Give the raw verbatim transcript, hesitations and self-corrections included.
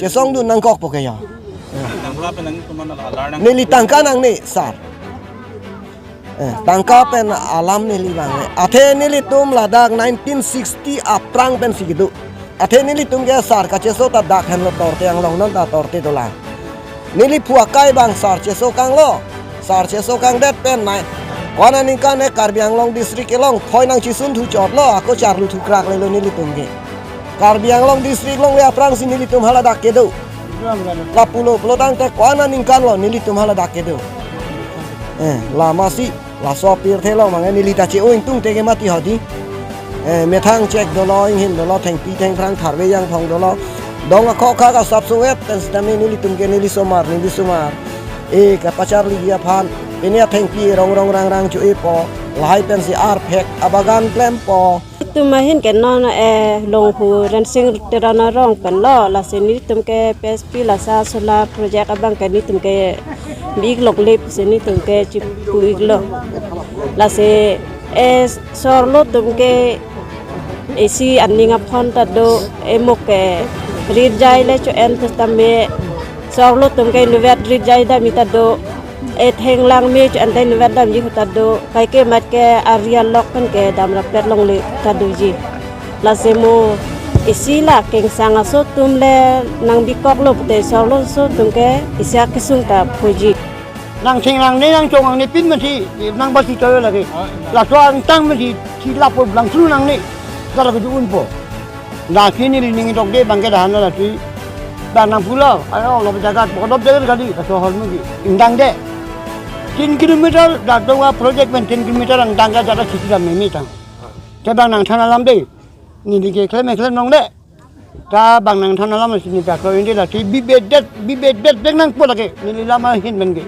Kesongdun nangkokpo ke ya. Nangpula pen nangtum aphan alar nang. Neli tangka nangne, sir. Eh, tangka pen alam neli vangle. Athe nelitum ladak nineteen sixty aphrang pensi kedo. Athe nelitum ke sir kacheso ta dak henlo, torte anglong non ta torte dolang. Neli phu akai abang sir cheso kanglo. Sir cheso kangdet pen nai. Ko-an aningkan e Karbi Anglong district along thoi nangchisunthu chotlo, ako charluthu kraklelo nelitum ke. Karbi Anglong district alongle aphrangsi nelitum haladak kedo. Lapulo pulo tangte ko-an aningkanlo nelitum haladak kedo. Eh, la masi, laso pirthe along mangke neli ta che-o ingtungte ke mati hodi. Eh, methang chek dolo, inghin dolo, thengpi thengphrang tharve jangphong dolo. Dong akhokha kasap sung-et pen sitame nelitum ke neli somar, neli somar. Eh, kapacharli aphan, pine athengpi rong rong rang rang cho-epo. Lahai pensi arphek abagan klempo. Itum ahin ke non, eh, Longhu Rensing Teron arong penlo, lasi nelitum ke P S P lasa solar project abang ke nelitum ke bi-ik loklip si nelitum ke chipu-iklo. Lasi, eh, sorlo atum ke isi aning aphon ta do, emok ke rit jai le cho-en pusitame sorlo atum ke inutvet rit jai dam-i ta do. Etheng langme cho-en ta inutvet damji ahut ta do, kaike mat ke ari alok pen ke dam rapet longle ta doji. Lasi mo isi la kengsang aso atum le nangbikoklo pute sorlo aso atum ke isi akesung ta phoji. Nangtheng nangne nangchong nangne pin mati nang basi toyo lagi. Laso angtang mati si lapo blangthlu nangne. Dala keju unpo. Lasi neli ning dokde abang ke dahan lasi. Bang nangpulo, ayo lo jagat, bodop jagat kali, kaso hor mugi. Ingdangde. Tin kilometer, dak dong a project pen tin kilometer angdang ke jada sisi dam memi tang. Te bang nangthan alam de. Neli ke klem klem nong de. Ta bang nangthan alam sini dak lo indi lasi bibedet, bibedet beng nangpo lagi. Neli lama hin pen ke.